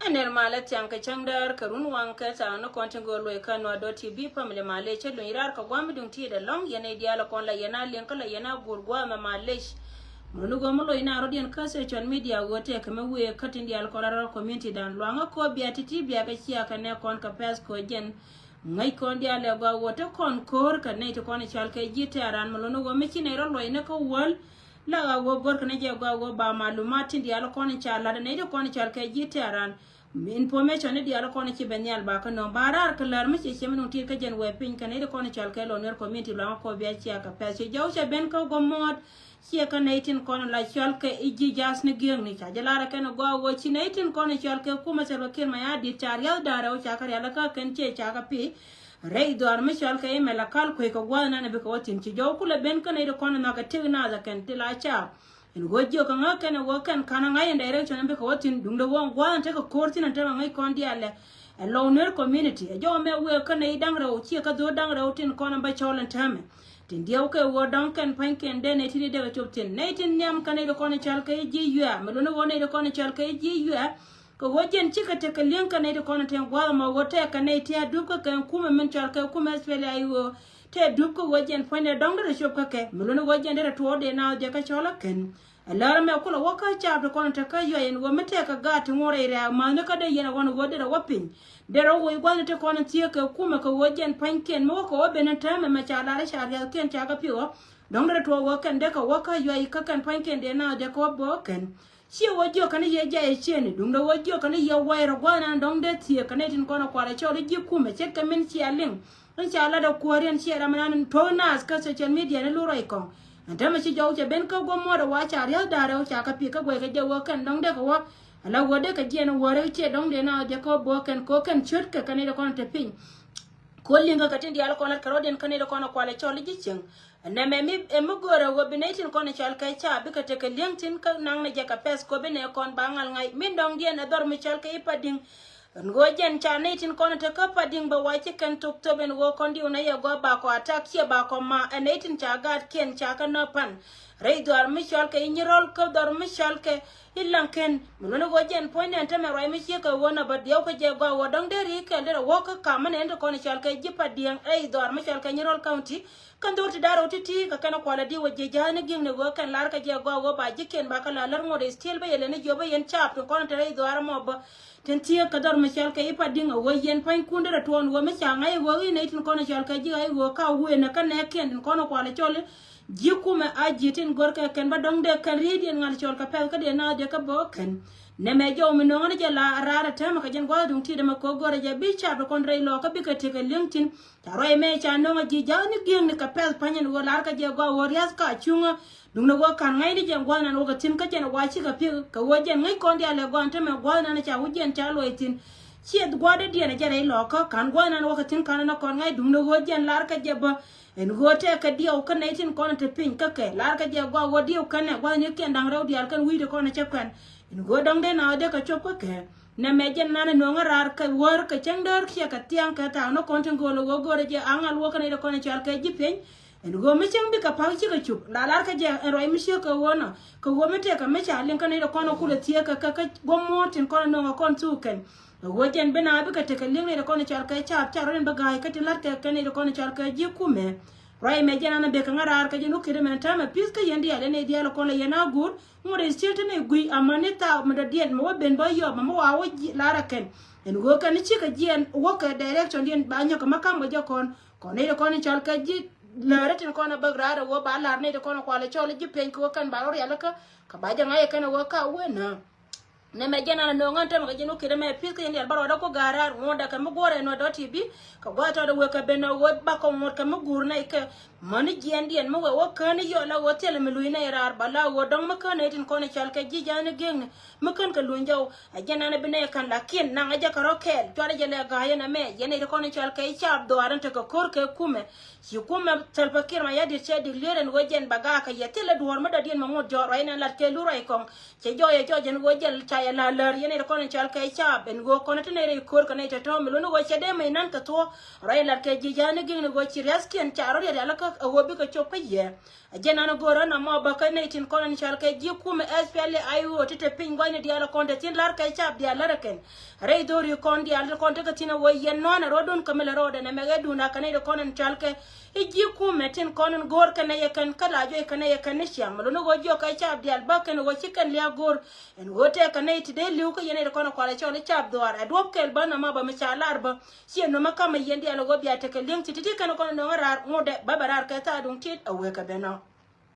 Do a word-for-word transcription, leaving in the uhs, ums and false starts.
Ɛn nɛr malɛ thiaŋ kɛ cäŋ däär kɛ run waŋ kɛ thaak ni kɔn tin go̱o̱r luɔi kä Nuer dot T V family malɛ cä luny raar kɛ gua̱a̱m mi duŋ ti̱i̱t ɛlɔ̱ŋ yɛn nɛy diaal kɔn la yɛn a liŋ kä la yɛn a guur gua̱a̱m ɛ malɛ. Mɔ ni go̱o̱r mi luɔi na rɔ̱diɛn kä social media ɣöö tɛkɛ mi wëë kä tin diaal kɔn la rɔ̱ community dan luaŋä kɔ bia ti̱ti̱ bia kɛ cia kɛ nɛ kɔn kɛ pɛth kɔ jɛn. Ŋäc kɔn diaal ɛ gɔaa ɣöö te kɔn ko̱o̱r kɛ nɛy ti kɔn i̱ cɔal kɛ ji̱ tɛ̈ran mi luni ɣöö mi ci nɛy rɔ luɔcni kä wäl. La ɣaa ɣöö gɔ̱rkɛ ni jɛ gɔaa ɣöö ba malumat tin diaal kɔn i̱ ca la̱t nɛy ti kɔn i̱ cɔal kɛ ji̱ tɛ̈ran. Information ni diaal kɔn i̱ ci ben nhial ba kä nööŋ ba raar kɛ lär mi ci ciɛ mi nuŋ ti̱i̱t kä jɛn wee piny kɛ nɛy ti kɔn i̱ cɔal kɛ lɔ Nuer community luaŋä kɔ bia cia kɛ pɛth ci jɔw cɛ ben kä gɔmɔɔt. Ciɛ kä nɛy tin kɔn la cɔal kɛ i̱ ji̱ ja̱a̱th ni gi̱eŋni ca jɛ lar ɛ kɛn ɛ gɔaa ɣöö ci nɛy tin kɔn ɛ cɔal kɛ kumɛ Salva Kiir Mayardit ca riath da̱ŋ rɛw ca kɛ rial kä kɛn ciɛ ca kɛ pi̱. Rɛy dhɔaar mi cɔal kɛ i̱ Malakal kueckɛ gua̱a̱th nan ɛ bikɛ wä thi̱n ci jɔw kulɛ ben kä nɛy ti kɔn ɛ nhɔakɛ tëk naath ɛ kɛn ti la caap. Ɛn ɣöö jiök kɛ ŋäk kɛn ɛ ɣöö kɛn ka̱n ɛ ŋa̱c ɛn direction ɛ bikɛ wä thi̱n duundɛ ɣöö gua̱a̱th ɛn tekɛ ko̱r thi̱n ɛn täämɛ ŋäc kɔn diaalɛ. Ɛ lɔw Nuer community ɛ jɔw ɛmɛ wëë kä nɛy da̱ŋ rɛw ciɛ kä dho̱o̱r da̱ŋ rɛw tin kɔn ɛ bä cɔl ɛn täämɛ. Tin diɛw kɛ ɣöö dɔ̱ŋ kɛn pa̱nykiɛn dee nɛy ti di dee kɛ cop thi̱n nɛy tin nhiam kä nɛy ti kɔn i̱ cɔal kɛ i̱ ji̱ yuɛ̈ mi luni ɣöö nɛy ti kɔn i̱ cɔal kɛ i̱ ji̱ yuɛ̈. Kɛ ɣöö jɛn cikɛ tekɛ li̱eŋ kä nɛy ti kɔn i̱ tɛn gua̱a̱th ɛmɔ ɣöö tɛɛkɛ nɛy ti a dup kä kɛn kumɛ min cɔal kɛ kumɛ S P L A I ɣöö tɛɛ dup kä ɣöö jɛn puɔ̱nydɛ dɔ̱ŋ derɛ cop kä kɛ mi luni ɣöö jɛn derɛ tuɔɔk dee naath jɛ kä cɔl ɛ kɛn. Ɛ lär ɛmɛ kulɛ wä kä caap ti kɔn te kä yuac ɛn ɣöö mi tɛk kɛ gaat ti ŋuɔ̱t rɛy rɛ̈ɛ̈k mäthni kä dee yɛn ɛ ɣɔn ɣöö derɛ wä piny. Derɛ wä woc gua̱thni ti kɔn in thieek kɛ kumɛ kɛ ɣöö jɛn pa̱nykiɛn mi wä kɛ wä ben in täämɛ mɛ ca lar i̱ ca riathkiɛn ca kɛ pi̱th ɣä. Dɔ̱ŋ derɛ tuɔɔk ɣöö kɛn dee kɛ wä kä yuac kä kɛn pa̱nykiɛn dee naath dee kɛ wä bä kɛn. Ciɛ wä jiök kɛn i̱ yɛ jay ɛ ciëëni duundɛ wä jiök kɛn i̱ yɛ way rɔ gua̱thni an dɔ̱ŋ dee thieek kɛ nɛy tin kɔn ɛ kual ɛ cɔl i̱ ji̱ kumɛ ce̱tkɛ min cia liŋ. In ca lat ɛ kuääriɛn ciɛ ram ɛnan in tuɔ̱k naath kä social media ni lurɔc kɔŋ. Ɛn täämɛ ci jɔw cɛ ben kä guɔ̱m muɔ̱ɔ̱t ɛ wa ca ria̱th da̱a̱r ɛ wä ca kɛ pi̱k kä guɛckɛ jɛ wä kɛn dɔ̱ŋ dee kɛ wä. Ala wä dee kɛ jiɛn ɛ wäär ɛ ciɛ dɔ̱ŋ dee na jɛ kä bä kɛn kɛ wä kɛn cöt kɛ kɛn i̱ dee kɔn te piny. Kɛ wä li̱ŋ kä kɛ tin diaal kɔn lat kɛ rɔ̱diɛn kɛn i̱ dee kɔn ɛ kual ɛ cɔl i̱ ji̱ cieŋ. Ɛn nɛmɛ mi ɛ mi göörä wä bi nɛy tin kɔn ɛ cɔl kɛ ca bikɛ tekɛ li̱eŋ tin kä naŋ ni jɛ kɛ pɛth kɛ wä bi nɛy kɔn ba ŋal ŋa̱c min dɔ̱ŋdiɛn ɛ dhɔr mi cɔl kɛ i̱ Padi̱ŋ. Ɛn ɣöö jɛn ca nɛy tin kɔn te kä Padi̱ŋ bɛ wac ci kɛn thok thop ɛn ɣöö kɔn diw nɛ yɛ gɔaa bakɔ attack ciɛ bakɔ ma ɛ nɛy tin ca gaatkiɛn ca kɛ nä pan. Rɛy dhɔaar mi cɔal kɛ i̱ Nyirɔl kä dhɔr mi cɔal kɛ i̱ Laŋkɛn. Mi luɔ̱n ɣöö jɛn puɔ̱nydɛ ɛn tämɛ ruac mi ciek kɛ ɣöö na bä diɛw kä jɛ gɔaa ɣöö dɔ̱ŋ dee ri kɛl derɛ wä kä ka̱m mi nɛn ti kɔn cɔal kɛ ji̱ Padi̱ŋ rɛy dhɔaar mi cɔal kɛ Nyirɔl County. Kɛn dho̱r ti da̱r rɛw ti̱ti̱ kɛ kɛn kualɛ di wä jiɛ ja̱a̱ni gi̱ŋni ɣöö kɛn lar kɛ jɛ gɔaa ɣöö ba ji̱kiɛn ba kɛ la lär ŋot ɛ still bä yɛ lɛni jiɔpä yɛn caap tin kɔn te rɛy dhɔaar ɛmɔ bä. Tin thieek kɛ dhɔr mi cɔal kɛ i̱ Padi̱ŋ a ɣöö yɛn pa̱nykun derɛ tuɔɔn ɣöö mi ca ŋa̱c ɣöö i̱ nɛy tin kɔn cɔal kɛ ji̱ ɣa̱c ɣöö ka wëë nɛ kä nɛɛkiɛn tin kɔn kualɛ cɔl i̱ ji̱ kumɛ a ji̱ tin gör kɛ kɛn bä dɔ̱ŋ dee kɛn ri̱i̱diɛn ŋa̱l cɔl kɛ pɛ̈th kä dee naath dee kä bä kɛn. Nɛmɛ jɔw mi no̱o̱ŋä ni jɛ la raar ɛ täämɛ kɛ jɛn gua̱th duŋ ti̱i̱t ɛmɛ kɛ ɣöö gör ɛ jɛ bi caap ti kɔn rɛy lɔɔkä bikɛ tekɛ li̱eŋ tin. Ca ruac mɛ ca nöŋ a ji̱ ja̱a̱th ni gi̱eŋni kɛ pɛ̈th pa̱ny ɛn ɣöö la̱r kɛ jɛ gɔaa ɣöö ria̱th ka cuŋä. Duundɛ ɣöö ka̱n ŋa̱cni jɛn gua̱thnan wä kɛ thi̱n kä jɛn wa cikɛ pi̱k kɛ ɣöö jɛn ŋäc kɔn diaal ɛ gɔaa ɛn tämɛ gua̱thnan ca wi̱c jɛn ca luɔc thi̱n. Ciɛ gua̱a̱r dee diɛn ɛ jɛ rɛy lɔɔkä ka̱n gua̱thnan wä kɛ thi̱n ka̱n ɛn ɛ kɔn ŋa̱c duundɛ ɣöö jɛn la̱r kɛ jɛ bä. Ɛn ɣöö tɛɛkɛ diɛw kä nɛy tin kɔn ɛ te piny kä kɛ la̱r kɛ jɛ gɔaa ɣöö diɛw kɛnɛ gua̱thnikiɛn da̱ŋ rɛw diaal kɛn wi̱cdɛ kɔn ɛ cä kuɛn. Ɛn ɣöö dɔ̱ŋ dee na ɣöö dee kɛ cop kä kɛ. Nɛmɛ jɛn nanɛ nööŋä raar kɛ wäär kɛ cäŋ däär kiɛ kɛ thiaŋ kɛ thaak ni kɔn tin gööl ɛ ɣöö göörä jɛ aŋa luɔ̱k kɛn ɛ dee kɔn ɛ cɔal kɛ ji̱ pieny. Ɛn ɣöö mi cäŋ bikɛ pa̱k cikɛ cup la lar kɛ jɛ ɛn ruac mi ciek kɛ ɣöö nɔ kɛ ɣöö mi tëëkɛ mi ca liŋ kä nɛy dee kɔn ɛ kulɛ thieek kɛ kɛ kä guɔ̱m muɔ̱ɔ̱r tin kɔn ɛ nööŋ ɛ kɔn thuk kɛn. Ɛ ɣöö jɛn bi na bikɛ tekɛ liŋ nɛy dee kɔn ɛ cɔal kɛ caap ca rɔ̱diɛn bi ga̱a̱c kä tin la̱t kɛ kɛ nɛy dee kɔn ɛ cɔal kɛ ji̱ kumɛ. Ruac mɛ jɛn an a bek kɛ ŋa̱ raar kɛ jɛn wä ki̱t ɛmɛn täämɛ pi̱th kä yɛn diaal ɛn nɛy diaal ɛ kɔn lɛ yɛn a guur. Ŋot ɛ still ti nɛy gui̱ amäni thaak mi dɔ̱diɛn mi wä ben bä yɔp mi wä wa wä ji̱ la̱r ɛ kɛn. Ɛn ɣöö kɛn cikɛ jiɛn wä kɛ direction diɛn ba nyɔk kɛ ma ka̱m kɛ jɛ kɔn. Kɔn nɛy ti kɔn in cɔl kɛ ji̱ lääri tin kɔn a bäk raar ɛ ɣöö ba la̱r nɛy ti kɔn a kual ɛ cɔl ji̱ pieny kɛ ɣöö kɛn ba rɔ rialikä. Kɛ ba jɛ ŋa̱c ɛ kɛn ɛ ɣöö ka wen nä. Nɛmɛ jɛn an a nööŋ an tämɛ kɛ jɛn wä ki̱t ɛmɛ pi̱th kä yɛn diaal bä rɔɔdɛ ku ga̱a̱r raar ŋuɔ̱tdɛ kɛ mi guɔ̱ɔ̱rɛ nuɔ̱t dɔ̱ ti bi kɛ gua̱a̱th tɔɔdɛ wek kɛ ben ɛ ɣöö bakɔ ŋuɔ̱t kɛ mi guur nɛy kɛ. Mäni jiɛɛndiɛn mi wee wä kään i̱ yɔl a ɣöö thilɛ mi luc nɛy raar bä la ɣöö dɔ̱ŋ mi kään nɛy tin kɔn i̱ cɔal kɛ ji̱ ja̱a̱n i̱ gi̱eŋni mi kään kɛ luny jɔw. A jɛn an i̱ bi nɛy kän lakin naŋ a jɛ kɛ rɔ kɛɛl cuarɛ jɛ lɛ ga̱a̱c ɛn ɛmɛ yɛn nɛy ti kɔn i̱ cɔal kɛ i̱ caap dhuaar in tekɛ ko̱r kɛ kumɛ. Ci kumɛ Salva Kiir Mayardit cɛ declare ɛn ɣöö jɛn bɛ gaak kɛ yɛ thilɛ duɔ̱ɔ̱r mi dɔ̱diɛn mɛ ŋot jɔ̱ɔ̱r ruac nɛn lat kɛ lu ruac kɔŋ. Cɛ jɔɔyɛ jɔɔc ɛn ɣöö jɛl ca yɛ la lär yɛn nɛy ti kɔn in cɔal kɛ i̱ caap ɛn ɣöö kɔn ti nɛy rɛy ko̱r kɛ nɛy tɔ̱tɔ̱ mi luni ɣöö cɛ dee mɛy nan kɛ thuɔ̱ɔ̱. Ruac lat kɛ ji̱ ja̱a̱n ni gi̱ŋni ɣöö ci ria̱thkiɛn ca rɔ riɛt rialikä ɛ ɣöö bikɛ cop kä yɛ. Ɛ jɛn an go̱o̱rä na mɔ bä kä nɛy tin kɔn in cɔal kɛ ji̱ kumɛ S P L A I O ti te piny gua̱cni diaal kɔn te thi̱n la̱r kɛ cap diaal la̱r kɛn. Rɛy dho̱ri kɔn diaal ti kɔn tekɛ thi̱n ɛ ɣöö yɛn nɔ̱ɔ̱n ɛ ruɔ̱dun kɛ mi lɛ rɔɔdɛ nɛmɛ kɛ duun a kɛ nɛy ti kɔn in cɔal kɛ i̱ ji̱ kumɛ tin kɔn in go̱o̱r kɛn ɛ yɛ kɛn kä la juɔc kɛn ɛ yɛ kɛn ni ciaŋ mi luni ɣöö jiɔk kɛ cap diaal bä kɛn ɛ ɣöö ci kɛn lia̱a̱ go̱o̱r. Ɛn ɣöö tɛɛkɛ nɛy ti dee li̱w kä yɛn nɛy ti kɔn ɛ kualɛ cɔl i̱ cap dhuaar ɛ duɔ̱p kɛl bä na mɔ bä mi ca lar bä. Ciɛ nömä kamɛ yɛn diaal ɣöö bia tekɛ li̱eŋ ti ti̱ti̱ kɛn kɔn nöŋä raar ŋotdɛ bä bɛ raar kɛ thaar duŋ tit a wëë kɛ ben ɔ.